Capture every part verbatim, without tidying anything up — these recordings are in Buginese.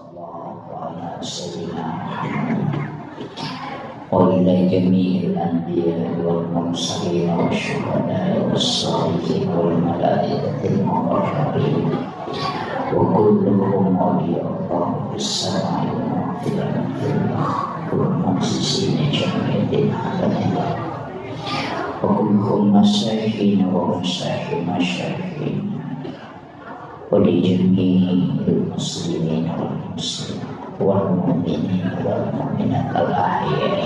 الله على سيدنا محمد وإلى جميع الأنبياء والمرسلين والشهداء والصالحين والملائكة المقربين وكلهم أولياء الله في السماء ومغفرة الله والمؤسسين جميع الدين أبدا وكلهم مشايخين ومشايخ مشايخين ولجميع المسلمين والمسلمات والمؤمنين والمؤمنات الأحياء.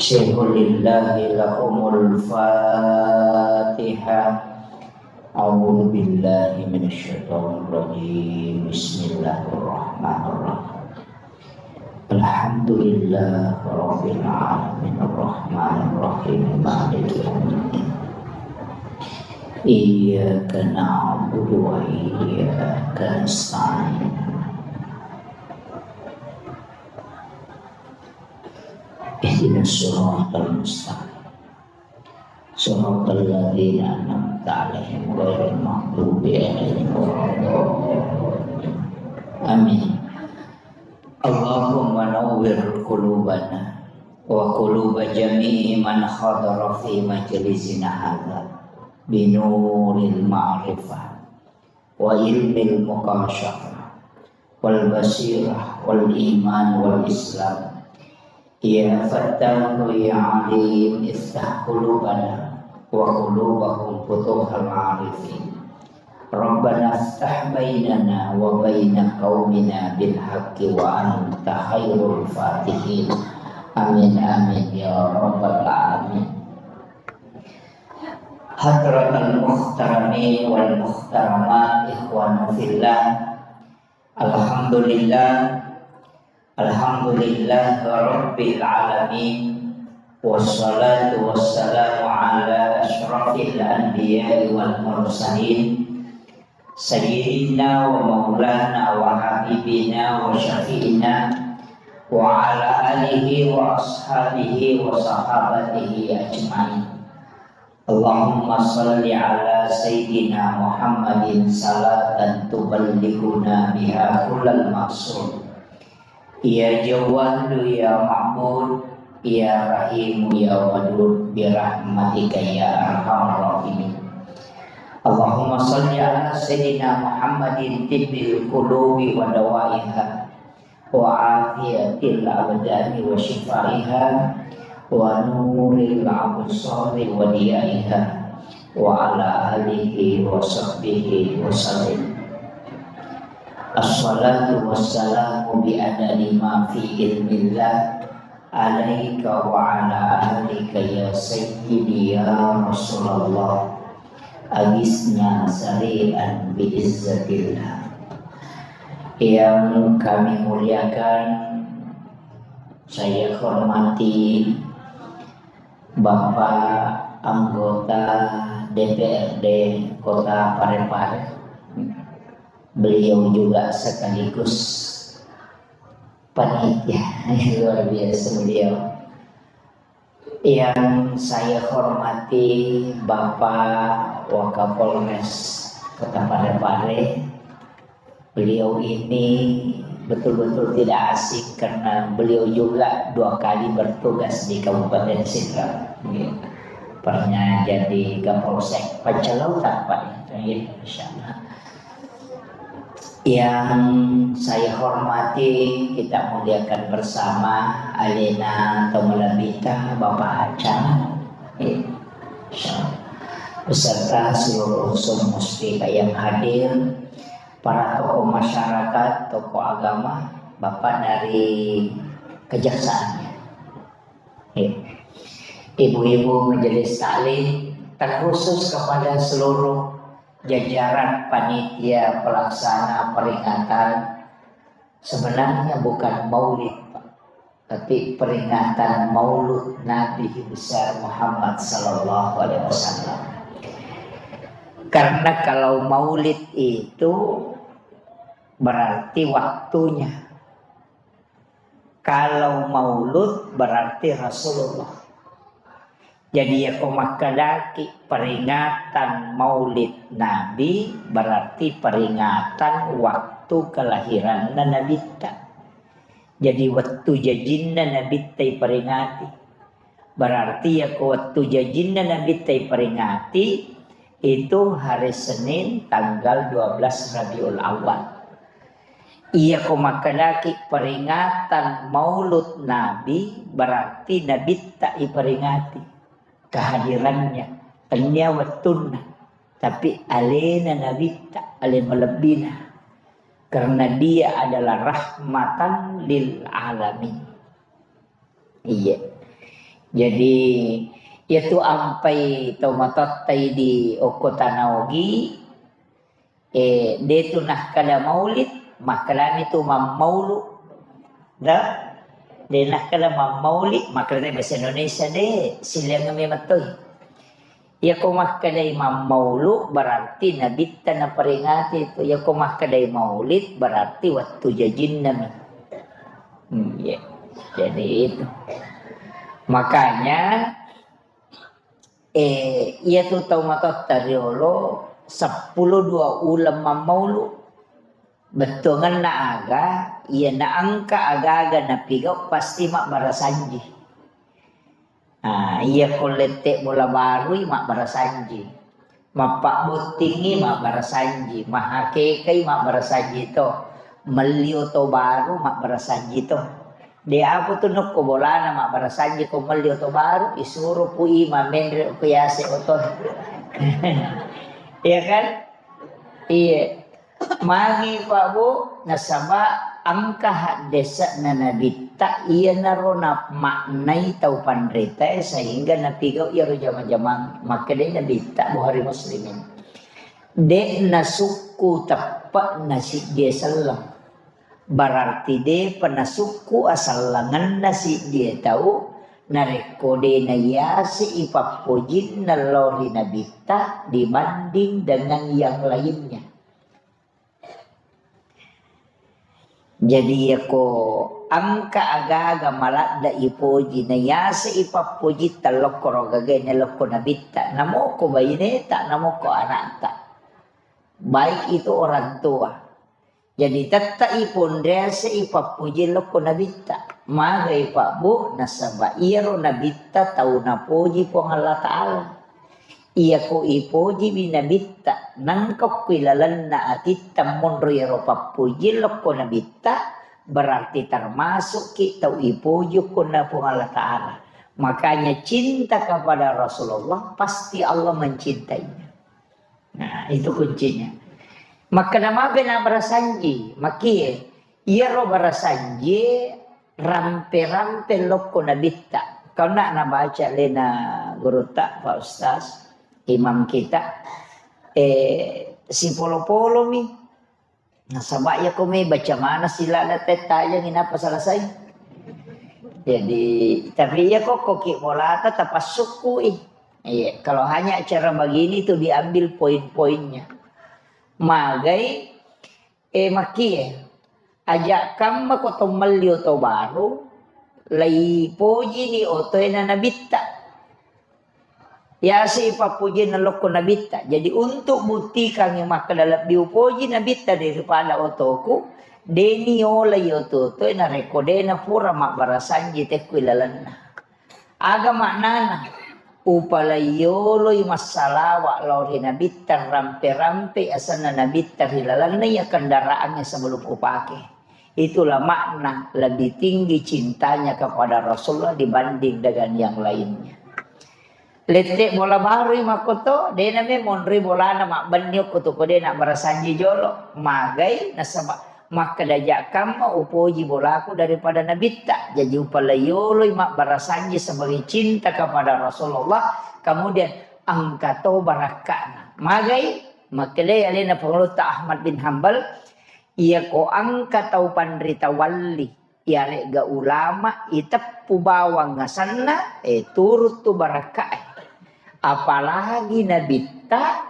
شيخ لله لهم الفاتحة. أعوذ بالله من الشيطان الرجيم. بسم الله الرحمن الرحيم. الحمد لله رب العالمين الرحمن الرحيم مالك يوم الدين. إياك نعبد وإياك نستعين. اهدنا الصراط المستقيم. صراط الذين أنعمت عليهم غير المغضوب عليهم ولا الضالين. آمين. اللهم نور قلوبنا وقلوب جميع من حضر في مجلسنا هذا بنور المعرفة وعلم المكاشفة والبصيرة والإيمان والإسلام. يا فتاح يا عليم افتح قلوبنا وقلوبهم فتوح العارفين. ربنا افتح بيننا وبين قومنا بالحق وأنت خير الفاتحين. آمين، آمين يا رب العالمين. حضرة المحترمين والمحترمات، إخوان في الله، الحمد لله، الحمد لله رب العالمين، والصلاة والسلام على أشرف الأنبياء والمرسلين، سيدنا ومولانا وحبيبنا وشفيعنا وعلى آله وأصحابه وصحابته أجمعين. اللهم صل على سيدنا محمد صلاة تبلغنا بها كل المقصود. يا جواد يا معبود يا رحيم يا ودود برحمتك يا أرحم الراحمين. اللهم صل على سيدنا محمد طب القلوب ودوائها وعافية الأبدان وشفائها ونور الأبصار وضيائها وعلى آله وصحبه وسلم. الصلاة والسلام بعدد ما في علم الله عليك وعلى آلك يا سيدي يا رسول الله. أغثنا سريعا بعزة الله. Yang kami muliakan, saya hormati Bapak Anggota D P R D Kota Parepare. Beliau juga sekaligus panitia. Luar biasa beliau. Yang saya hormati Bapak Wakapolres Kota Parepare, beliau ini betul-betul tidak asing karena beliau juga dua kali bertugas di Kabupaten Sidrap. Pernah jadi Kapolsek Pancalautan, Pak. Iya, insya Allah. Yang saya hormati, kita muliakan bersama, alena to malebita, Bapak Camat, eh, beserta seluruh unsur muspika yang hadir, para tokoh masyarakat, tokoh agama, Bapak dari kejaksaan. Eh, ibu-ibu majelis taklim, terkhusus kepada seluruh jajaran panitia pelaksana peringatan, sebenarnya bukan maulid, Pak, tapi peringatan maulud Nabi besar Muhammad sallallahu alaihi wasallam. Karena kalau maulid itu berarti waktunya. Kalau maulud berarti Rasulullah. Jadi, yako makkedaki peringatan maulid Nabi, berarti peringatan waktu kelahiranna Nabitta. Jadi wettu jajinna Nabitta iperingati. Berarti yako wettu jajinna Nabitta iperingati, itu hari Senin tanggal dua belas Rabiul Awal. Iyako makkedaki peringatan Maulud Nabi, berarti Nabitta iperingati kehadirannya, tennia wettunna, tapi alena Nabitta, ale malebbina, karena dia adalah rahmatan lil alamin. Iya. Jadi, iyatu ampai tau matottai di okko tana Ogi, eh, de tu nakkeda maulid, makkedami tu mammaulu. Da? De nakkeda mammauli, makkeda bahasa Indonesia de, silaing memang toi. Iyako makkedai mammaulu, berarti Nabitta naperingati tu. Iyako makkedai maulid, berarti wettu jajinnami. Hmm, iya. Jadi itu. Makanya, eh, iyatu tau matotta riolo seppulo dua uleng mammaulu. Bettuangenna aga, iya naengka aga-aga napigau pasti mabbarasanji. Ah, iya ko lette bola barui mabbarasanji. Mappabbottingi mabbarasanji, mahakekai mabbarasanji to. Melli oto baru mabbarasanji to. De apa tu nokko bolana mabbarasanji ko melli oto baru, isuro pui mamenre ko yase oto. Iya kan? Iya. Magi Pak Bu, nasaba engka haddese'na Nabitta iyanaro namaknai tau panritae sehingga napigau iyaro jama-jamang. Makkedai Nabitta, Bukhari Muslimin, de nasukku teppe'na siddie selleng. Berarti depa nasukku asellengenna siddie tau narekko de nayase ipappojinna lao ri Nabitta dibanding dengan yang lainnya. Jadi, yako engka aga-aga maladde ipoji, na yase ipappojitta lokko ro gagae, na lokko Nabitta, namoko baineta, namoko anakta. Baik itu orang tua. Jadi, tetta iponrease ipappoji lokko Nabitta. Magai Pak Bu, nasaba iyaro Nabitta tau napoji Puang Allah Ta'ala. Iyako ipojiwi Nabitta, nangka okko ilalenna atitta monro iyaro pappoji lokko Nabitta, berarti termasukki tau ipoji okko na Puang Allah Ta'ala. Makanya cinta kepada Rasulullah, pasti Allah mencintainya. Nah, itu kuncinya. Makkeda maga na barasanji, makie, iyaro barasanji rampe-rampe lokko Nabitta. Kauna nabaca lena gurutta, Pak Ustaz, imam kita, eh, sipolo-polomi. Nasaba iyako me baca mana sila ada tetajangi napa selesai. Jadi, tapi iyako koki bolata tapassukkui. Iya, kalau hanya acara begini tuh diambil poin-poinnya. Magai, eh, makie. Aja kamma ko to melli oto baru, lai pojini otoe na Nabitta. Yase ipappojinna lokko Nabitta. Jadi, untuk buktikangngi makkeda lebbi upoji Nabitta daripada otoku, deni olai oto-otoe narekko dena pura mabbarasanji tekku ilalenna. Aga maknana? Upalaiyoloi massalawa lao ri Nabitta, rampe-rampe asenna Nabitta ri lalenna iya kendaraangnge sebelum upake. Itulah makna lebih tinggi cintanya kepada Rasulullah dibanding dengan yang lainnya. Lette bola barui makkoto, dena me monri bolana mabbenni okko to ko dena barasanji jolo. Magai nasaba makkeda ja kamma upoji bolaku daripada Nabitta. Jaji upalaiyoloi mabbarasanji sebagai cinta kepada Rasulullah, kemudian engka to barakkana. Magai makkedai alena Pangulutta Ahmad bin Hambal, iyako engka tau panrita walli, iyaregga ulama iteppu bawang asenna, eh, turuttu barakkae. Apalagi Nabitta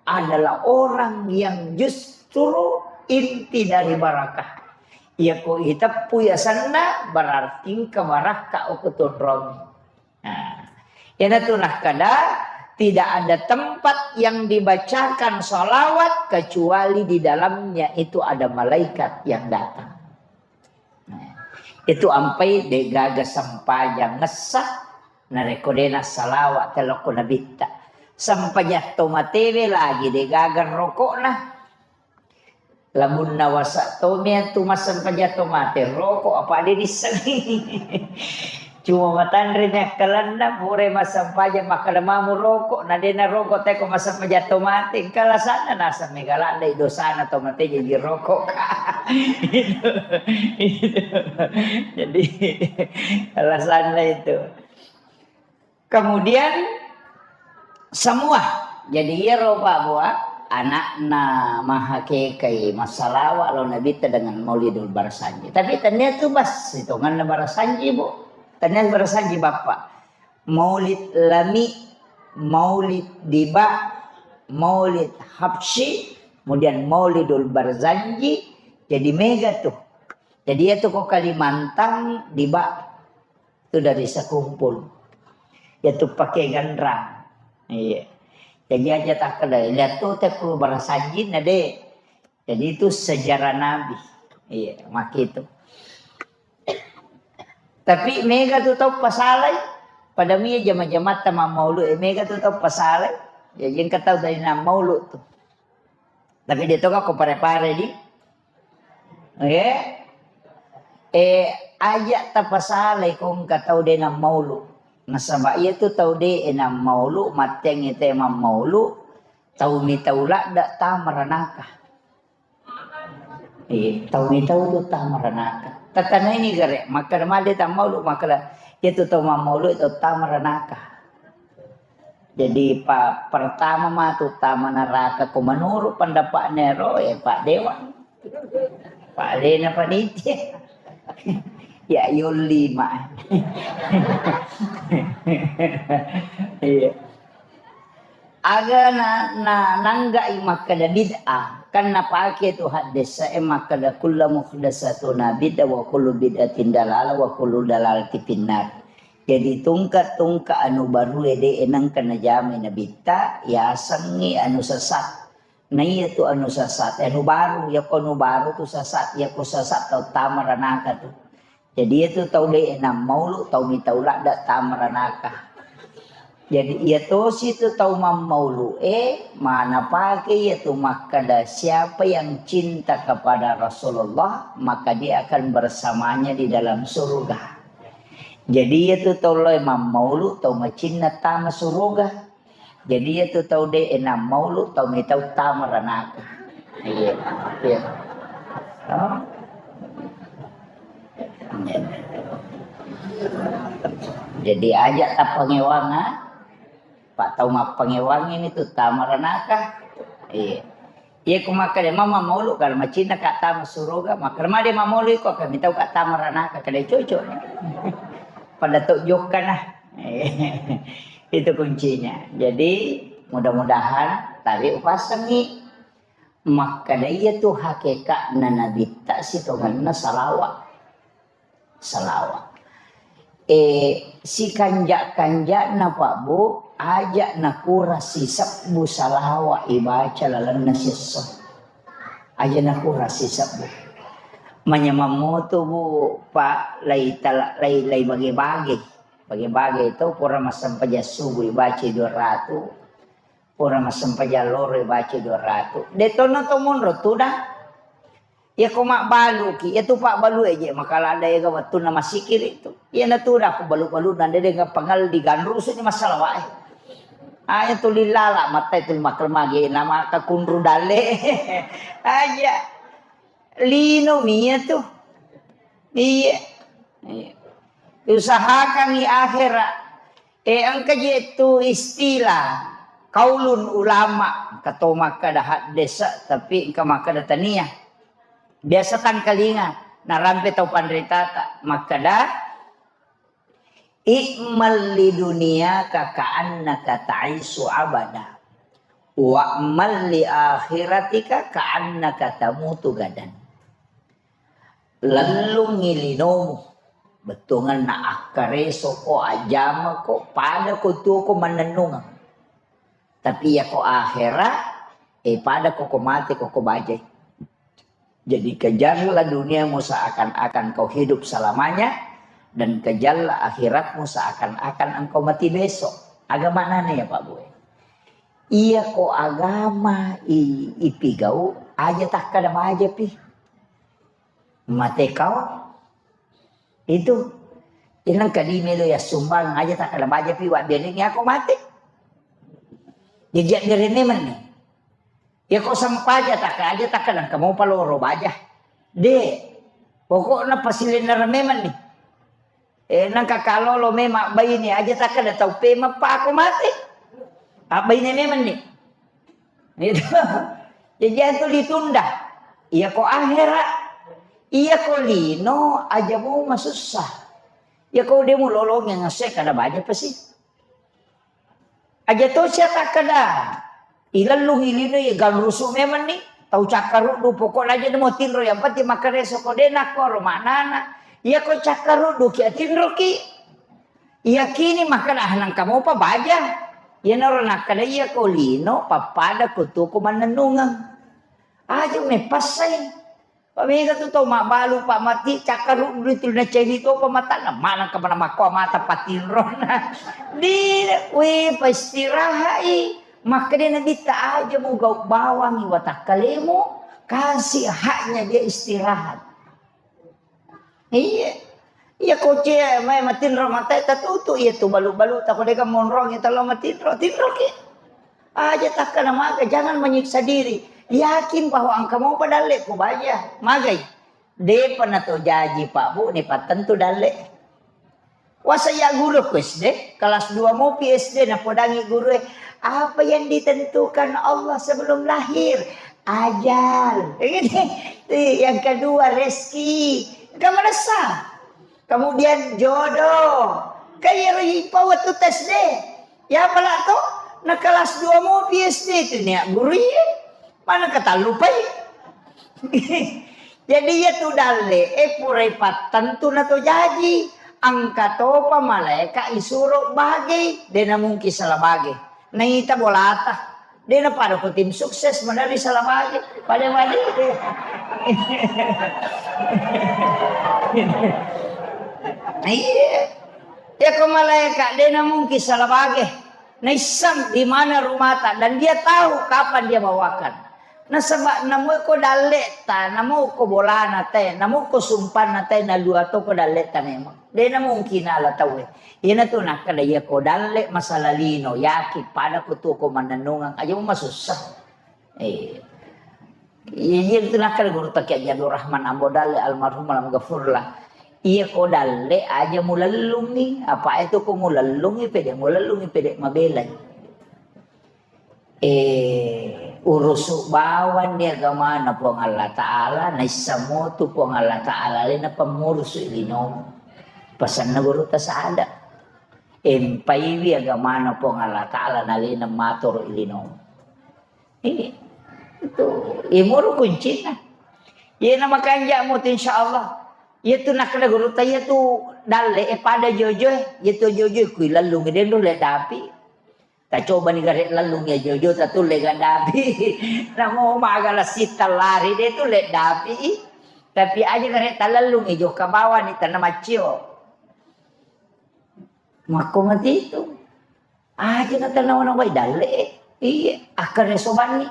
adalah orang yang justru inti dari barakah. Iyako iteppu asenna, berarti engka barakka okko tonrong. Nah, iyanatu nakkeda, Tidak ada tempat yang dibacakan salawat kecuali di dalamnya itu ada malaikat yang datang. Nah, itu ampai degaga sempajang ngessa, narekko dena salawat telokko nabitta. Sempajang tomatewe lagi degaga rokokna. Lamunna wasa tomi tu massempajang to mate rokok apa de dissengi. Cuma matanre mi akkalenna pura massempajang makkeda mamu rokok na dena rokok teko massempajang to mate engka alasanna naseng mega ladde dosana to mate jadi rokok. Itu, itu. Jadi alasanna itu. Kemudian semua. Jadi iyaro Pak Boa anakna mahakekai massalawa lao Nabitta dengan Maulidul Barasanji. Tapi tania tu bas sitonganna Barasanji, Bu. Tania Barasanji Bapak. Maulid Lami, Maulid Diba, Maulid Habsyi, kemudian Maulidul Barzanji. Jadi mega tuh. Jadi itu kok Kalimantan Diba. Itu dari sekumpul. Itu pakai ganrang. Iya. Jadi aja tak kena. Lihat tuh teh ku Barasanjina deh. Jadi itu sejarah Nabi. Iya, mak itu. Tapi mega tu tau pasalai. Pada mia jama-jamatta mammaulu, eh, mega tu tau pasalai. Jadi engka tau dari nammaulu tu. Tapi dia tu kok pare-pare di. Eh, eh, aja tapasalai ko engka tau de nammaulu. Nasaba iya tu tau de nammaulu, matteang ite mammaulu, tau mitau ladda tama ranaka. Eh, tau mitau tu tama ranaka. Tatanai ni gare, makkeda made tammaulu, makkeda iya tu tau mammaulu itu tama ranaka. Jadi pa, pertama matu tama neraka ko menurut pendapatnya ro, eh, Pak Dewan. Pak Lena panitia. Ya yolli ma. Iya. Aga na, na nanggai makkeda bid'ah, kan napake tu hadis e makkeda kullu muhdatsatun bid'ah wa kullu bid'atin dalalah wa kullu dalalatin finnar. Jadi tungka-tungka anu barue de enang kena jamai nabitta, yasengngi anu sesat. Na iya tu anu sesat, anu baru, ya ko anu baru tu sesat, ya ko sesat tau tama ranaka tu. Jadi iya tu tau de enang maulu, tau mitau ladda tama ranaka. Jadi iya tosi tu tau mammaulu e, mana pake iya tu makkeda siapa yang cinta kepada Rasulullah, maka dia akan bersamanya di dalam surga. Jadi iya tu tau lao mammaulu, tau macinna tama suruga. Jadi iya tu tau de enang maulu, tau mitau tama ranaka. Iya, iya. Oh. Jadi aja tapangewang, ah. Pak tau mappangewang ini tu tama ranaka. Iya. Iya, ku makkeda, "Mama maulu kalau macinna ka tama suruga, makkeda made mammaulu iko kami tau ka tama ranaka, kada cocok." Pada tok jokka nah. Itu kuncinya. Jadi, mudah-mudahan tadi upasengi makkeda iya tu hakekatna nabitta sitongenna salawa. Salawa. Eh, sikanja-kanjana, Pak, Bu, aja nakura sisebbu salawa ibaca lalenna siesso. Aja nakura sisebbu. Manyameng moto, Bu, Pak, lai tala-, lai, lai bage-bage. Bage-bage to, pura massempajang subuh ibaca dua ratu. Pura massempajang loro ibaca dua ratu. De tonna to monro tudang. Iya ko mabbaluki, iya tu pabbalu e je, maka lada ega wettunna massikiri tu. Iya natu dah ko balu-balu nande dengan pengal diganrusu ni masalah wae. Aja tu lilala mata itu makel mage nama kakunru dalle. Aja lino mia tu. Iya. Iya. Usahakan i akhirat. Eh, engka je tu istilah kaulun ulama, engka to makkada haddesa, tapi engka makkada tania. Biasa tangkalinga, narampe tau panritata, makkada, "I'mal li dunyaka ka'annaka ta'isyu abada, wa'mal li akhiratika ka'annaka tamutu gadan." Lellungngi linomu, bettuangenna akkareso ko, ajjama ko, pada ko tuo ko mannennungeng. Tapi iya ko akhera, eh, pada ko, ko mate ko, ko bajai. Jadi kejarlah duniamu seakan-akan kau hidup selamanya, dan kejarlah akhiratmu seakan-akan engkau mati besok. Aga maknanya ya Pak Bu? Iya ko agama i, ipigau, aja takkada baja pi. Mate kau, itu. Inang kadi melo ya sumbang aja takkada baja pi, wa biaring ya ko mate. Jadi biaring memang nih. Ya ko sampaja takka aja takka nangka mau paloro baja. De, pokokna pasilenna memang nih. Eh, nangka kalolo memang baine aja takka da tau pema pa ako mate. Abbaine memang nih. Itu. Jadi itu ditunda. Iya ko akhera. Iya ko lino aja mau masussa. Iya ko demo lolong yang ngasih kada baja pasti. Aja to sia takkada. Ilellung ilino iya ganrusu memang ni. Tau cakkaruddu pokokna aja mo tinro yang penting makkareso ko de nakkoro maknana. Iya ko cakkaruddu ki atinro ki. Iya kini makkada ah nangka mopa baja. Iya naro nakkada iya ko lino pappada ko tuo ko mannennungeng. Aja mepassai. Pamega tu tau mabbalu pa mati cakkaruddu tu naceri to pamatanna manang kemana makko mata patinrona. Di we pa istirahai. Makkeda nabitta aja mu gau bawangi watakkalemu. Kasih haknya dia istirahat. Iya. Iya ko cie mai matinro matae tatutu iya tu balu-balu tako dega monrong iya talo matinro tinro ki. Aja takkana maga, jangan menyiksa diri. Yakin bahwa engka mopa dalle ko baja. Magai. Depa na to jaji Pak Bu ni pattentu dalle. Wasa ya guru ko S D, kelas dua mopi S D napodangi guru e, apa yang ditentukan Allah sebelum lahir? Ajal. Yang kedua rezeki. Engka manessa. Kemudian jodoh. Kaya ro ipa wettu tes de. Ya pala to, na kelas dua mopi S D tu nia guru iya. Mana ketallupai. Jadi iya tu dalle, eh purai pattentu na to jaji. Angka topa malaika isuro bage, dena mungkin salah bage. Naita bolata. Dena pada ko tim sukses, mana ri salah bagi. Pada mani. Iya. Ya ko malaikat, dena mungkin salah bagi. Naissang di mana rumahta dan dia tahu kapan dia bawakan. Nasaba namo ko dalleta, namo ko bolana te, namo ko sumpanna te, na dua to ko dalleta memang. Dena mungkin ala tauwe. Iyanatu nakkeda iya ko dalle masalah lino, yakin pada ko tuo ko mannennungeng, aja mu masussa. Eh. Iya, iya tu nakkeda guru ta Kiai Abdul Rahman Ambo Dalle almarhum alam gafurlah. Iya ko dalle aja mulellungi, apa itu ko mulellungi pede, mulellungi pede mabelai. Eh, urusu bawang ni agamana Puang Allah Ta'ala, naissa motu Puang Allah Ta'ala, alena pammurusu ilinomu. Pasanna guru tasada. Empaiwi agamana Puang Allah Ta'ala, nalena matoro ilinomu. Eh, itu, imuru kuncinna. Iya na makanja motu insya Allah. Iya tu nakkeda guru ta, iya tu dalle, eh, pada jojo, eh. Iya tu jojo, kui lallung, denro le dapi. Tacobani gare lallung iya jojo tatulle gaddapi. Namo magala sitta lari de tulle dapi. Tapi aja gare talallung iya jokka bawani tanna maccio. Makko mati itu. Aja na tanawa na wai dalle. Iya, akkareso banni.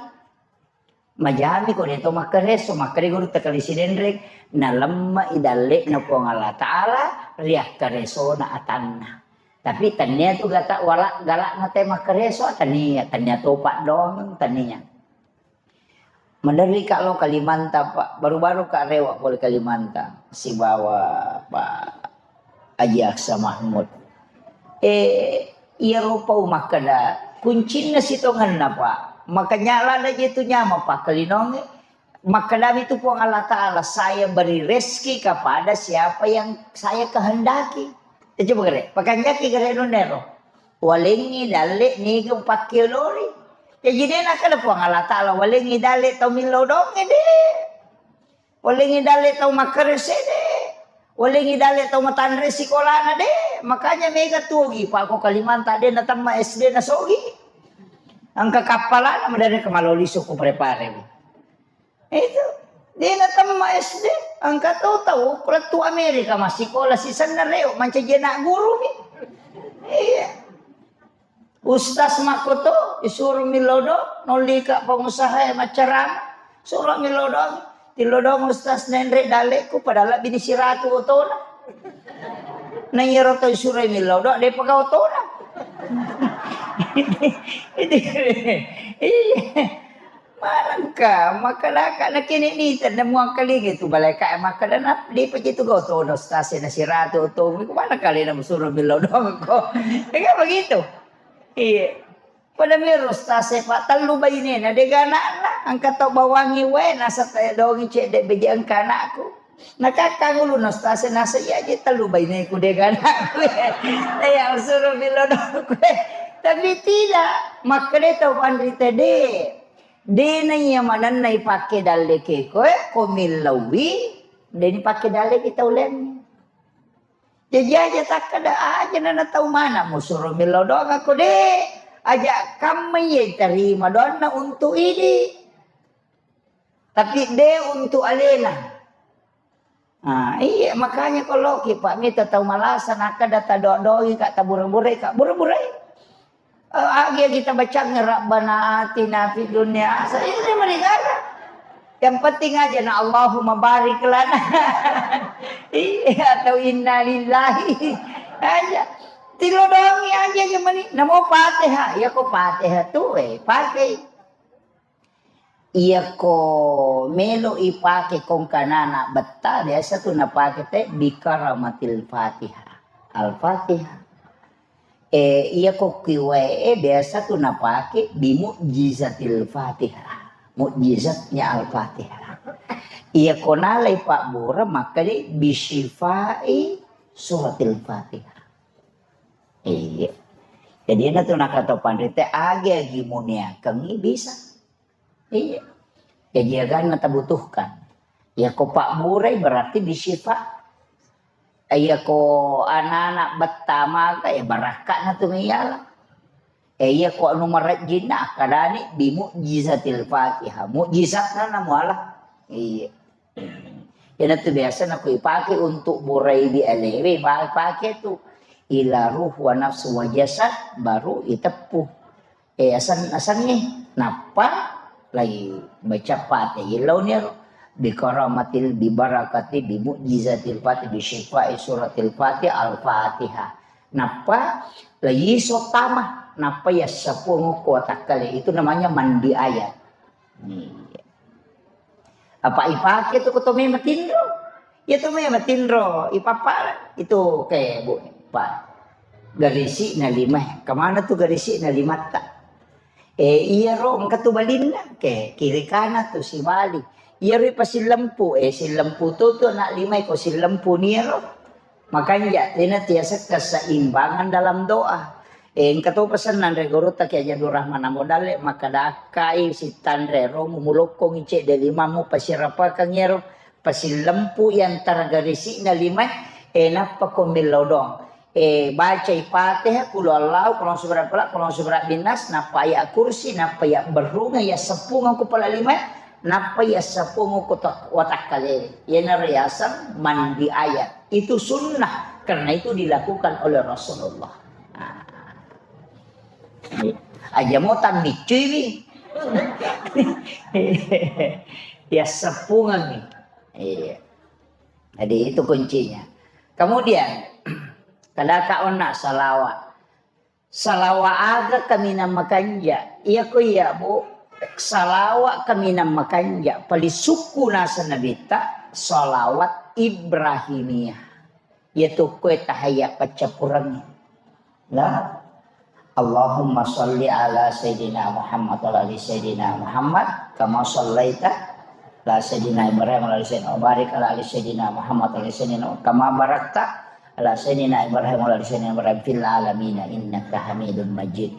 Majami ko deto makkareso, makkeda guru takali sidenreng, nalemma i dalle'na Puang Allah Ta'ala, riakkaresona atanna. Tapi tania tu gata wala galakna te makkareso, tania, tania topa doang, tania. Maderri ka lo Kalimantan, Pak, baru-baru ka rewa pole Kalimantan, sibawa Pak Haji Aksa Mahmud. Eh, iyaro pau makkeda, kuncinna sitongenna, Pak. Makanya lada je tu nyameng, Pak, kelinongnge. Makkedami tu Puang Allah Ta'ala, "Saya beri rezeki kepada siapa yang saya kehendaki." Eh, coba gere, pakanjaki gere nunero. Walengngi dalle niga upakkeolori. Jaji de nakkeda Puang Allah Ta'ala, "Walengngi dalle tau millau donge de." Walengngi dalle tau makkarese de. Walengngi dalle tau matanre sikolana de. Makanya mega tuogi, pako Kalimantan de natemma S D nasogi. Engka kappalana madare ke maloli suku prepare. Itu. Dena temma S D, engka to tau lettu Amerika massikola sisenna reo mancaji anak guru mi. Iya. Ustaz makkoto isuro millau do, nollika pengusaha e maccarama, suro millau do, tillau do Ustaz nenre dalleku padahal bini siratu otona. Na iyaro to isuro millau do, depa ga otona. Iya. Marengka, makkedaka nakini nita na muangkalingi tu malaika e makkeda na depa je tu gau tono stase na siratu otomu, mana kali na musuro millau doang ko. Kan begitu. Iya. Pada miro stase pa tellu bainena dega anakna, engka tau bawangi wae nasa te dongi cedde beje engka anakku. Nakakkang ulunna ustaz e, nasa iya je tellu baineku dega anakku. Iya, usuro millau doang. Tapi tidak, makkeda tau panrita de. De na iya manenna ipake dalle ke koe, ko millauwi, de ni pake dalle kita uleng. Jaji aja takkeda aja na tau mana musuro millau doang ko de. Aja kamma iya tarima doanna untuk idi. Tapi de untuk alena. Ah, iya, makanya kalau ki Pak mita tau malasa nakkeda tadoa-doai ka, tabura-burai ka, bura-burai. Eh, agi kita baca Rabbana atina fid dunya hasanah, ini mereka. Yang penting aja na Allahumma barik lana. Iya, atau inna lillahi aja. Tilo doangi aja gimana? Namo Fatihah, ya ko Fatihah tuh, eh, pakai. Iyako melo ipake kongkanana betta, biasa tu napake te bikaramatil Fatihah. Al-Fatihah. Eh, iyako kiwae, eh, biasa tu napake bimu'jizatil Fatihah. Mu'jizatnya Al-Fatihah. Iyako nalai pabbura, makkani bisyifai suratil Fatihah. Iya. Jadi, ena tu nakatau panrita, agi-agi muniakengi bisa. Iya. Jaji aganna tabutuhkan. Iyako pabburai berarti bisyifa. Iyako anak-anak betta maga, ya barakka'na tu miyala. Eh, iyako anu marejjinna akkadani bi mu'jizatil Fatihah. Mu'jizatna na muala. Iya. Iyana tu biasa nako ipake untuk burai di alewe, ba-, pake tu. Ila ruh wa nafsu wa jasad, baru iteppu. Eh, asan-, asangnge, nappa lai baca Fatihah. Launi ero, bi karamatil, bi barakati, bi mu'jizatil Fatihah, bi syifai suratil Fatihah, Al-Fatihah. Nappa lai iso tama, nappa yassapuang okko watakkale. Itu namanya mandi ayat. Iya. Apa ipake tu ko to mema tinro? Iya to mema tinro, ipapa itu ke, Bu, pa. Garisi'na lima. Kemana tu garisi'na limatta? Eh, iyaro engka tu balinna, ke kiri kanan tu sibali. Iyaro pasillempu, eh, sillempu tu tu anak lima ko sillempu niaro. Makanja tena tiasa keseimbangan dalam doa. Eh, engka to pesan nanre gurutta Kiai Haji Abdul Rahman Ambo Dalle, makkadakkai sittanre ro mumulokkongi cedde limammu pasirapakang ero, pasillempu i antara garisi'na lima, eh, nappa ko millau doang. Eh, bacai Fatihah, Qul huwallahu, Qul a'udzu birabbil falaq, Qul a'udzu birabbin nas, nappa ayat kursi, nappa ya berrunga, ya seppunga ko pala lima, nappa ya seppunga ko tak-, watakkalele. Iyana riaseng mandi ayat. Itu sunnah, karena itu dilakukan oleh Rasulullah. Nah. Aja mo tammiccui wi. Ya seppungan nih. Iya. Jadi itu kuncinya. Kemudian, kada ka onna salawat. Salawat aga kaminang makanja. Iya ko iya, Bu. Salawat kaminang makanja. Paling sukku nasa Nabitta, salawat Ibrahimiyah. Iya tu kue tahayya paccappurengnge. La. Allahumma salli ala Sayyidina Muhammad wa ala ali Sayyidina Muhammad, kama sallaita ala Sayyidina Ibrahim wa ala ali Sayyidina, wa barik ala ali Sayyidina Muhammad wa ala ali Sayyidina, kama barakta ala Sayyidina Ibrahim wa ala ali Sayyidina Ibrahim fil alamina innaka Hamidum Majid.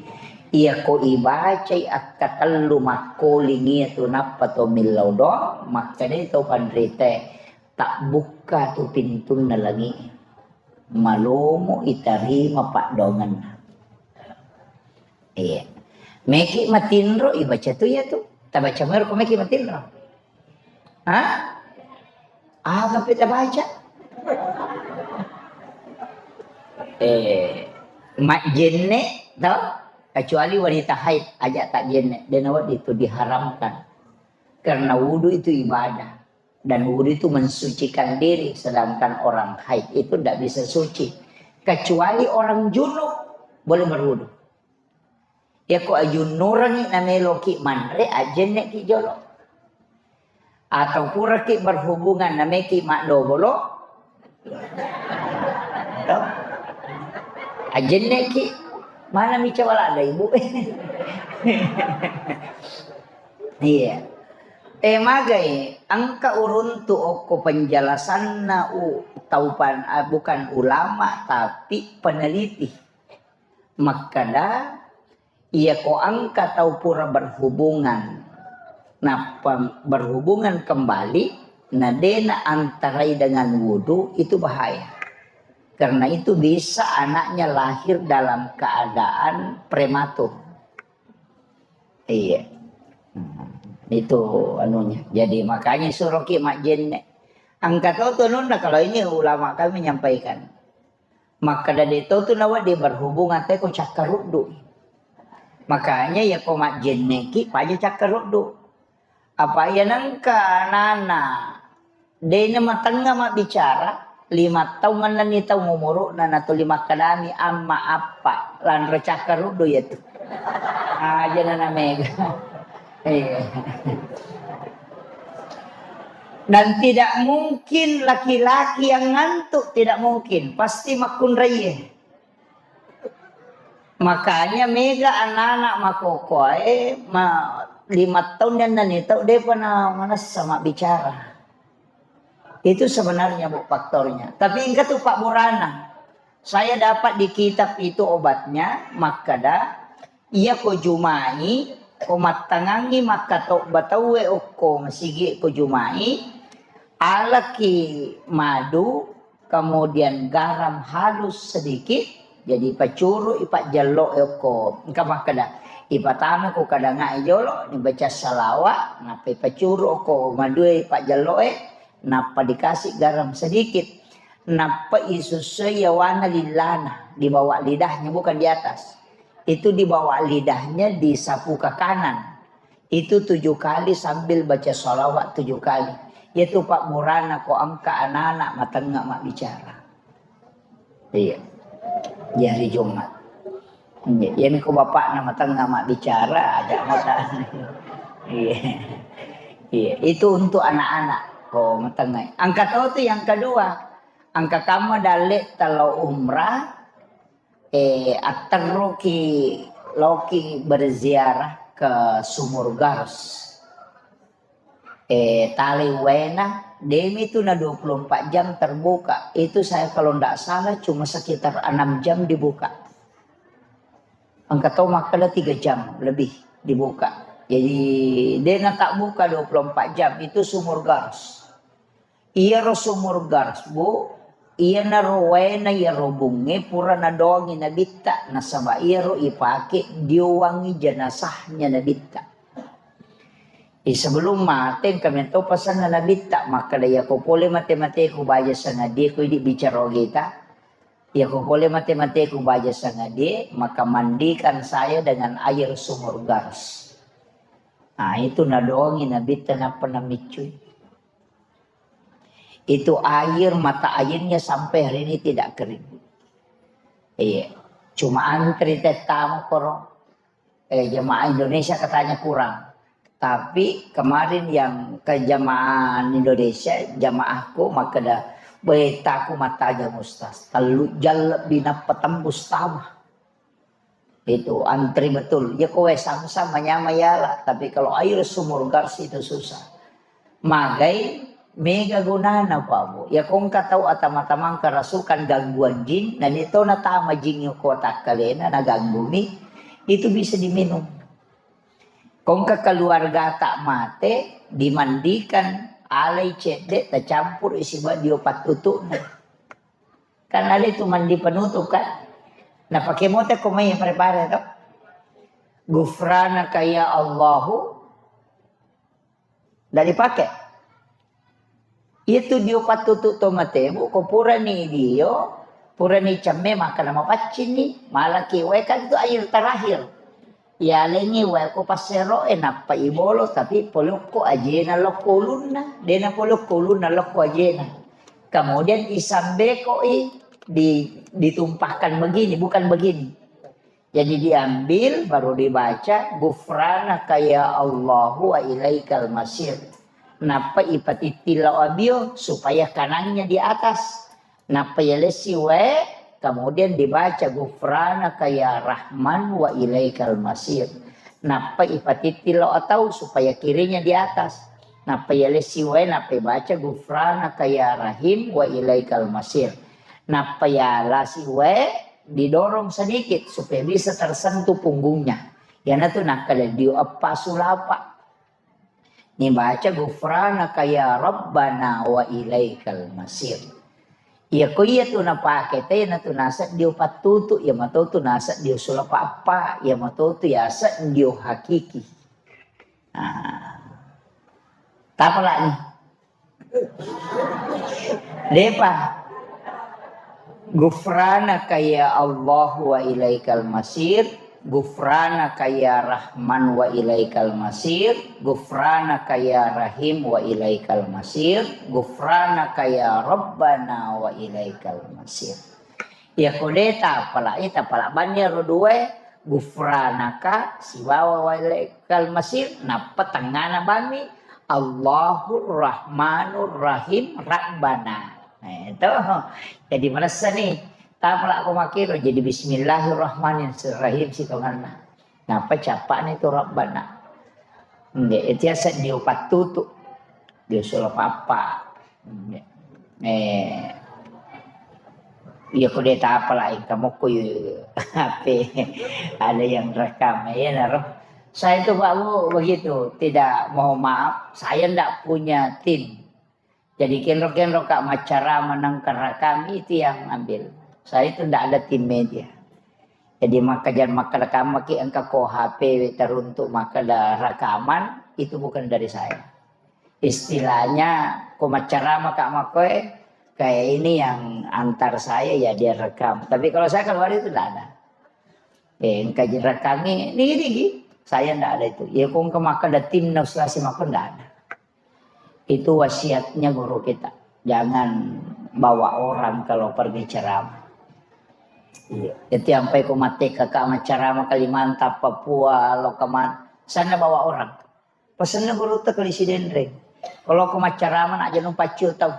Iya ko ibacai akkatellu makkoling iya tu nappa to millau doang, makkedai to panritae, tabbukka tu pintunna langi'e. Malomo itarima paddoangenna. Iya. Meki matinro, ibaca tu iya tu. Tabaca mero ko meki matinro. Hah? Aga pe tabaca? Eh, majjenne, toh? Kecuali wanita haid, aja tak jenne. Dia nawa itu diharamkan. Karena wudu itu ibadah. Dan wudu itu mensucikan diri, sedangkan orang haid itu ndak bisa suci. Kecuali orang junub boleh berwudu. Yako ajunnurengngi nameloki manre, ajenneki jolo. Atau puraki berhubungan nameki maddobolo, to? Ajenneki, mana mica walada ibu? Iya. Eh, magai, engka uruntu okko penjelasanna u-, taupan, ah, bukan ulama, tapi peneliti. Makkeda, iyako engka tau pura berhubungan, nappa berhubungan kembali, na dena antarai dengan wudu, itu bahaya. Karena itu bisa anaknya lahir dalam keadaan prematur. Iya. Nah, itu anunya. Jadi makanya suruh ki majjenne. Engka to tu anunna, kalau ini ulama kami menyampaikan. Makkeda de to tu nawedding berhubungan te ko cakkaruddu. Makanya ya ko majjenneki paja cakkaruddu. Apa iya nengka nana dena matengnga mabbicara, lima taung, ennenni taung umuru'na, natuli makkedami amma appa, lanre cakkaruddu iya tu. Aja nana mega. Iya. Dan tidak mungkin laki-laki yang ngantuk, tidak mungkin, pasti makkunraie. Makanya mega anak-anak makokoe, ma-, lima tahun dan nani tau depa na manessa mabbicara. Itu sebenarnya, Bu, faktornya. Tapi engka tu pabburana. Saya dapat di kitab itu obatnya, makkeda, iya ko jumai, ko mattangangi makkatobba tauwe okko masigi ko jumai, alaki madu, kemudian garam halus sedikit, jadi pacuru ipajjello okko, engka makkeda, ipatama ko kadangae jolo, dibaca salawa, nappa ipacuru okko madue ipajjelloe, nappa dikasih garam sedikit, nappa isusui yawana lillana, di bawah lidahnya, bukan di atas. Itu di bawah lidahnya, di sapu ke kanan. Itu tujuh kali sambil baca salawat tujuh kali. Itu pabburana ko engka anak-anak matengnga mabbicara. Iya. Di hari Jumat. Iya, iya, ko bapakna matengnga mabbicara, aja mata. Iya. Iya, itu untuk anak-anak ko matengnga. Engka to tu yang kedua. Engka kamma dalle talo umrah, eh, atterruki, laoki berziarah ke Sumur Gars. Eh, talai waena, demi tu na dua puluh empat jam terbuka. Itu saya kalau ndak salah cuma sekitar enam jam dibuka. Engka to makkeda tiga jam lebih dibuka. Jadi, dena tak buka dua puluh empat jam, itu Sumur Gars. Iyaro Sumur Gars, Bu, iyanaro waena iyaro bungnge pura nadongi Nabitta, nasaba iyaro ipake diowangi jenazahnya Nabitta. Eh, sebelum mate, engka mento pesanna Nabitta, makkeda, "Iyako pole mate-mateku baja sangadie, ko idi bicara ogeta, iyako pole mate-mateku baja sangadie, maka mandikan saya dengan air Sumur Gars." Nah, itu nadongi Nabitta nappa namiccui. Itu air, mata airnya sampai hari ini tidak kering. Iya. Cuma antri teh tamu koro. Eh, jemaah Indonesia katanya kurang. Tapi kemarin yang ke jemaah Indonesia, jemaahku makkeda, "Betaku matajang Ustaz. Tellu jam lebbi nappa tembus tama." Itu antri betul. Ya kowe sama-sama nyama yala, tapi kalau air Sumur Gars itu susah. Magai mega gunana, Pak Bu. Ya kongka tau atama-tamang kerasukan gangguan jin, dan itu natama jin ko takkalena naganggumi, itu bisa diminum. Kongka keluarga tak mate, dimandikan, alai cedde, tacampur isi dio pattutu'na. Kan ada itu mandi penutup kan. Nah, pakai motor ko mai prepare to. Ghufranaka ya Allahu, nda dipake. Iyatu dio pattutu to matebu, ko purani dio, purani cemme, maka namapaccinni, malaki wae kan itu air terakhir. Yalengi wae ko passero e, nappa ibolo, tapi polokko ajena lokko ulunna, dena polokko ulunna lokko ajena. Kemudian isambeko i di, ditumpahkan begini, bukan begini. Jadi diambil, baru dibaca, "Ghufranaka ya Allahu wa ilaikal masir." Nappa ipatitti lao abio supaya kanannya di atas. Nappa yalessi wae, kemudian dibaca, "Ghufranaka ya Rahman wa ilaikal masir." Nappa ipatitti lao atau supaya kirinya di atas. Nappa yalessi wae, nappa ibaca, "Ghufranaka ya Rahim wa ilaikal masir." Nappa yalasi wae, didorong sedikit supaya bisa tersentuh punggungnya. Iyanatu nakkeda dio eppa sulapa. Nibaca, "Ghufranaka ya Rabbana wa ilaikal masir." Iya ko iya tu napake te, iyanatu naseng dio pattutu, iya mato tu naseng dio sulapa eppa, iya mato tu yaseng dio hakiki. Nah, tapalani. Depa. Ghufranaka ya Allah wa ilaikal masir. Ghufranaka ya Rahman wa ilaikal masir. Ghufranaka ya Rahim wa ilaikal masir. Ghufranaka ya Rabbana wa ilaikal masir. Iya ko de tapalai, tapala banni ro dua, ghufranaka sibawa wa ilaikal masir, nappa tengngana bammi, Allahur Rahmanur Rahim Rabbana. Eh, itu. Jadi manessa ni, tapala ko makkiro, jadi Bismillahirrahmanirrahim sitonganna. Nappa cappa'ni tu Rabbana. Nggih, itu yaseng dio pattutu. Dio sulapa eppa. Nggih. Eh, iya ko de tapalai, engka mokko yu H P. Ada yang rekam, iyanaro. Saya itu, Pak Bu, begitu, tidak, mohon maaf, saya ndak punya tim. Jadi kenro-kenro ka maccarama nengka rakami itu yang ambil. Saya itu ndak ada tim media. Jadi makkaja-, makkarekam maki engka ko H P teruntuk makkeda rekaman, itu bukan dari saya. Istilahnya ko maccarama ka makkoe, kayak ini yang antar saya ya dia rekam. Tapi kalau saya keluar itu ndak ada. Eh, engka ji rekangngi, nigi-nigi. Saya ndak ada itu. Ya, ko engka makkeda timna Ustaz Simakko, ndak ada. Itu wasiatnya guru kita. Jangan bawa orang kalau pergi ceramah. Iya. Jadi sampai ko matteka ka maccarama Kalimantan, Papua, lo kemana. Sana bawa orang. Pasenna gurutta Kali Sidenreng. Kalau ko maccarama na aja numpaccio tau.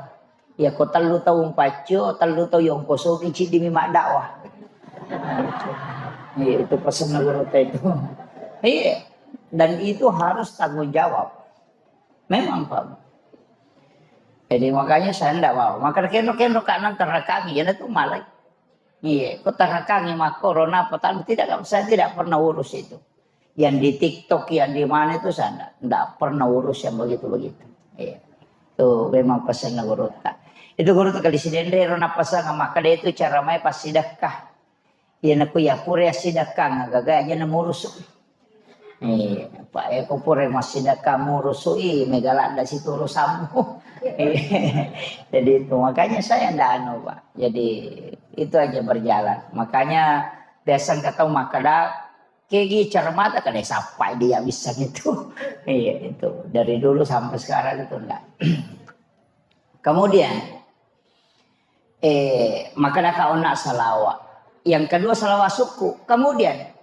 Ya ko tellu tau umpaccio, tellu tau yongkosoki, ciddi mi maddakwah. Iya, itu pasenna gurutta itu. Iya. Dan itu harus tanggung jawab. Memang, Pak. Jadi makanya saya ndak mau. Maka kenro-kenro ka nang terakami, ya itu malai. Iya, ko terakami makko, rona apa, tidak, saya tidak pernah urus itu. Yang di TikTok, yang di mana itu saya ndak, ndak pernah urus yang begitu-begitu. Iya. Itu memang pasenna gurutta. Itu gurutta Kali Sidenreng, ro napasang makkeda itu cara mai passidekka. Iya, nakku ya pura sidekka, gaga aja namurusu. Iya, Pak, ya ko pura massidekka murusu, i, mega ladda situ urusanmu. Iya. Jadi itu makanya saya ndak anu, Pak. Jadi itu aja berjalan. Makanya biasa engka tau makkeda, kegi ceramah tak ada, sappai dia bisa gitu. Iya, itu. Dari dulu sampai sekarang itu enggak. Kemudian, eh, makkeda ka onna salawa. Yang kedua salawa sukku. Kemudian,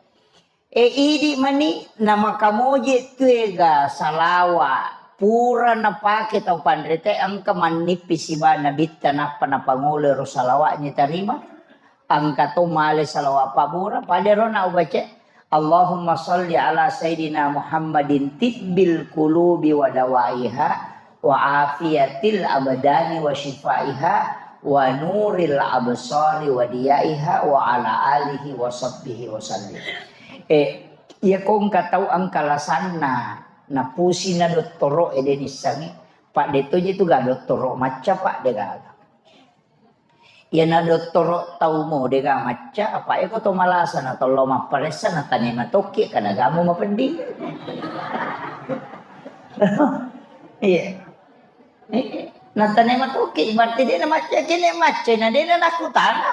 eh, idi mani namakamoje tuega salawa pura napake tau panrite, engka mannippi siba nabitta nappa napangolo ro salawanya tarima. Engka to male salawa pabbura, pada ro na ubaca, "Allahumma salli ala Sayyidina Muhammadin tibbil qulubi wa dawaiha, wa afiyatil abdani wa syifaiha, wa nuril absari wa diyaiha, wa ala alihi wa sahbihi wa sallim." Eh, iya ko engka tau engka lasanna, napusina dottoro e de nissengi, Pak, de to je tu ga dottoro macca, Pak, de gaga. Iyana dottoro taumo dega macca, apa eko to malasa na tollo mapparessa na tane matokki kada gamu mapeddi. Iya. Eh, na tane matokki, berarti de na macca, kene macca na de na nakutana.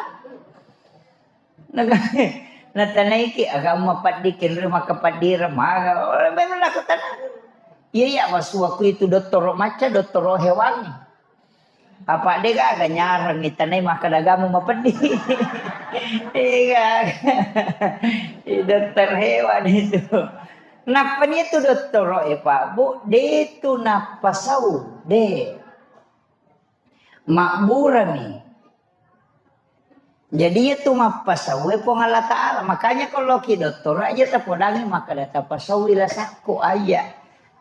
Naga-, natanaiki agama paddi kenre maka paddi remaga. Ora memang nakutana. Iya, iya, wasuaku itu dottoro macca, dottoro hewan. Apa de gaga nyarang itanai makkeda gamu mapeddi. Iya. Dokter hewan itu. Nappani itu dottoro e, Pak, Bu, de tu nappasau, de. Mabburami. Jadi itu mappasaue Puang Allah Ta'ala. Makanya kalau ki dottoro aja tapodangi makkeda tapasaui lasakku aja.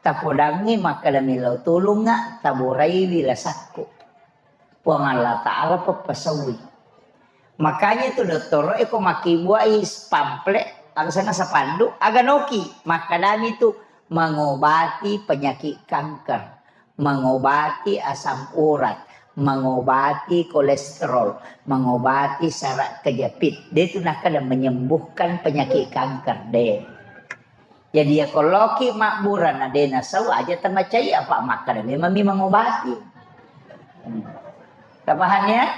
Tapodangi makkeda millau tulunga taburaiwi lasakku. Puang Allah Ta'ala pappasaui. Makanya tu dottoro eko makkibuai pamflet, aga sana sapandu, aga noki, makkedami tu mengobati penyakit kanker, mengobati asam urat, mengobati kolesterol, mengobati saraf kejepit. De tu nakkeda menyembuhkan penyakit kanker, de. Jadi ya koloki mabbura na de nasau aja tamacai apa makkeda memang mi mengobati. Hmm. Tapaham ya?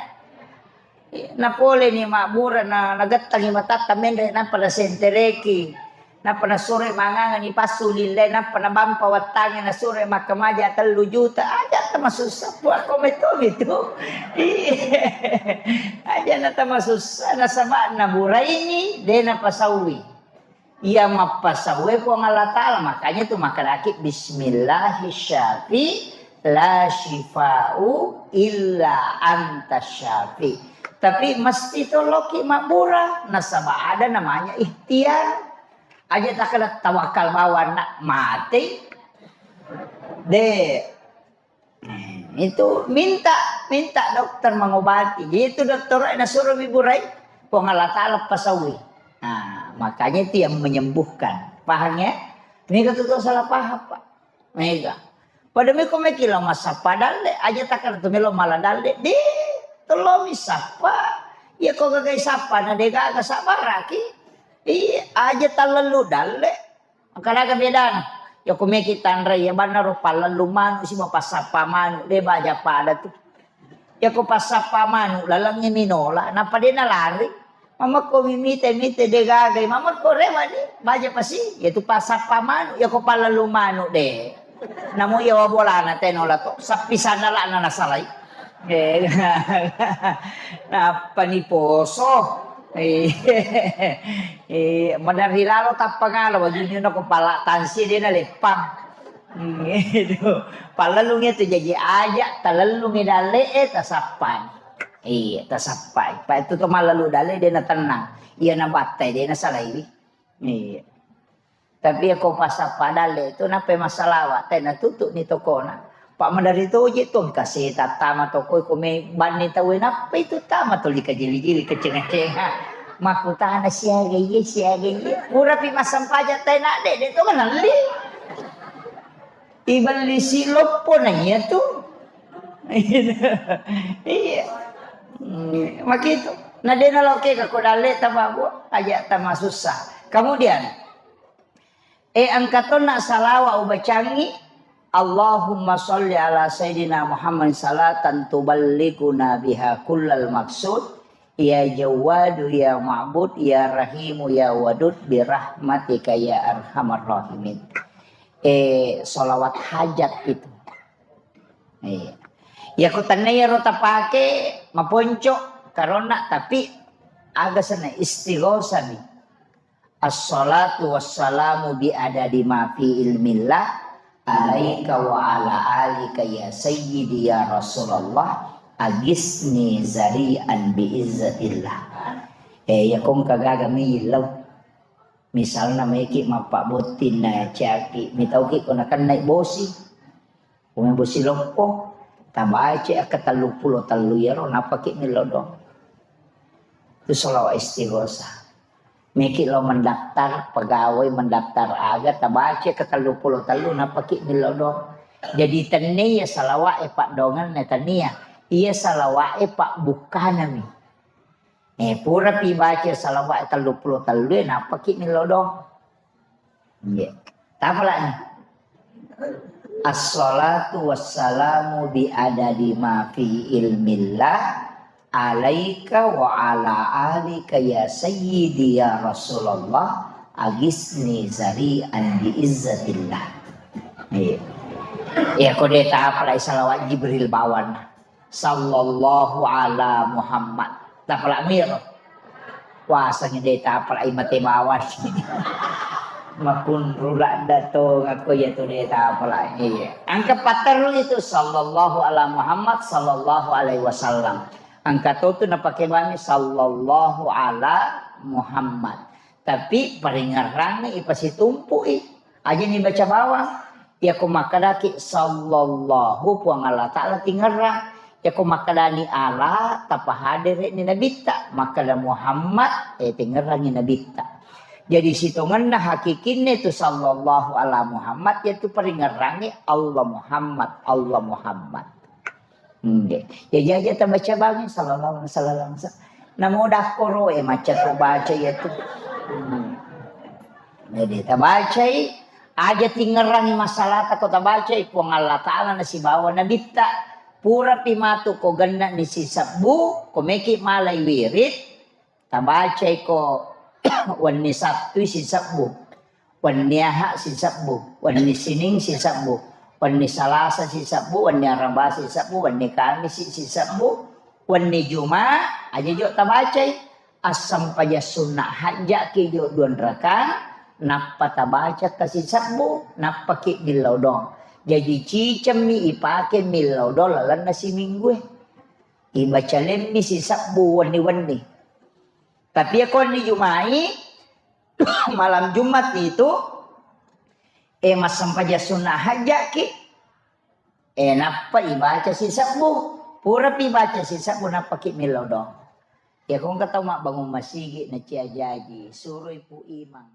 Napoleni mabbura na, nagettangi matatta menre, nappa nasentereki, nappa nasuro mangangani passu lillai, nappa nabampa wattangnge nasuro makkamaja tellu juta, aja tamasussa, Puang, ko metto mitu. Iya. Aja na tamasussa, nasaba naburaini, de napasaui. Iya mappasaue Puang Allah Ta'ala, makanya tu makkedaki bismillahi syafi la syifa'u illa anta syafi. Tapi mesti toloki mabbura, nasaba ada namanya ikhtiar. Aja takkeda tawakal bawang nak mati. De. Itu minta, minta dokter mengobati. Jadi itu dokter nasuro mi burai, Puang Allah Ta'ala pasaui. Nah, makanya itu yang menyembuhkan. Paham ya? Mega tu salah paham, Pak. Mega. Pada meko meki lo massappa dalle, aja takkeda tu melo mala dalle. De, tollomi sappa. Iya ko gagai sappa na de gaga sabbaraki. Iya, aja talellu dalle. Engka aga bedana? Yako meki tanrai, iya bannaro pallellu manu si mapassappa manu, de baja pada tu. Yako passappa manu, lalengngi minola, nappa de nalari. Mamekko mi mite-mite de gagai, mamekko rewani, baja pasi, yatu passappa manu, yako pallellu manu de. Namo iya wa bolana tenola to, sappisanna lana nasalai. Eh, nappa ni poso. Eh, eh, maderri lalo tappangala, wajunna ko pala tansi de naleppang. Hmm, itu. Pallelungi tu jaji aja, talellungi dalle, eh, tasappai. Iya, tasappai. Pa itu to mallalu dalle de natennang. Iya nabattai de nasalaiwi. Iya. Tapi yako passappa dalle tu nappa massalawa, tena tutu ni tokona. Pak madari toje tu engka seta tama toko ko me banni tau nappa itu tama toli kajili-jili keceng-keceng. Makkutana siaga iye, siaga iye. Purapi massempajang tena de, de to kan nalli. Ibelli si loppo na iya tu. Iya. Hmm, makitu. Na de naloke ka ko dalle tama bu, aja tama susah. Kemudian, Eh, engka tonna salawa ubacangi, Allahumma sholli ala Sayyidina Muhammad salatan tuballighuna biha kullal maqsud, ya Jawwadu, ya Ma'bud, ya Rahimu, ya Wadud, birahmatika ya arhamar rahimin. Eh, salawat hajat itu. Iya. Ya ko tennaya ro tapake maponco karonna, tapi aga senna istighosah mi. Assalatu wassalamu bi adadi ma fi ilmillah alaika wa ala alika ya sayyidi ya Rasulullah, agisni zari'an bi izzatillah. Eh, ya kong kagaga mi illau. Misalna meki mappabbotting na ciaki, mitauki ko nakennai bosi. Pome bosi loppo, tabaca akka telluppulo tellu iyaro, nappaki millau doang. Itu sholawat istighosah. Meki lo mendaftar pegawai, mendaftar aga, tabaca akka telluppulo tellu, nappaki millau doang. Jadi tennia salawat e paddoangenna tennia. Iya salawa'e pabbukkanami. Eh, purapi baca salawa'e telluppulo tellu e, nappaki millau doang. Iya. Tapalani. Assalatu wassalamu bi adadi ma fi ilmillah alaika wa ala alika ya sayyidi ya Rasulullah, agisni zari'an bi izzatillah. Iya. Iya, ko de tapalai salawat Jibril bawana. Sallallahu ala Muhammad. Tapalak miro. Wasangi de tapalak i mate bawang. Makunru ladda to ngako iya tu de tapalak. Iya. Angka patteru itu sallallahu ala Muhammad sallallahu alaihi wasallam. Angka to tu napake bani sallallahu ala Muhammad. Tapi paringerrangngi ipasitumpu'i. Aja ni baca bawang. Yako makkedaki sallallahu Puang Allah Ta'ala tingerrang. Yako makkedani ala tapahadere ni nabitta. Makkeda Muhammad, eh, tingerrangi nabitta. Jadi sitongenna hakikinna itu sallallahu ala Muhammad, yaitu paringerrangi Allah Muhammad, Allah Muhammad. Nggih. Jaji aja tabaca bangi sallallahu alaihi wasallam. Namo dakkoro e macca to baca iya tu. Hmm. Jadi tabacai aja tingerrangi masalahta ko tabacai Puang Allah Ta'ala nasibawa nabitta. Purapi matu ko genna ni sisebbu, ko meki malai wirid, tabacai ko wenni Sabtu sisebbu, wenni Aha sisebbu, wenni Sining sisebbu, wenni Salasa sisebbu, wenni Araba sisebbu, wenni Kamisi sisebbu, wenni Juma, aja jo tabacai. Assampajang sunna hajjaki jo duanrakang, nappa tabaca ka sisebbu, nappa ki millau doang. Jaji cicemmi ipake millau doang lalenna siminggue. Ibaca lemmi sisebbu wenni-wenni. Tapi ya ko ni Jumai, malam Jumat itu, eh, massempajang sunna hajjaki, eh, nappa ibaca sisebbu. Purapi ibaca sisebbu, nappa ki millau doang. Ya ko engka tau mabbangung masigi na cia jaji, suroi pu imang.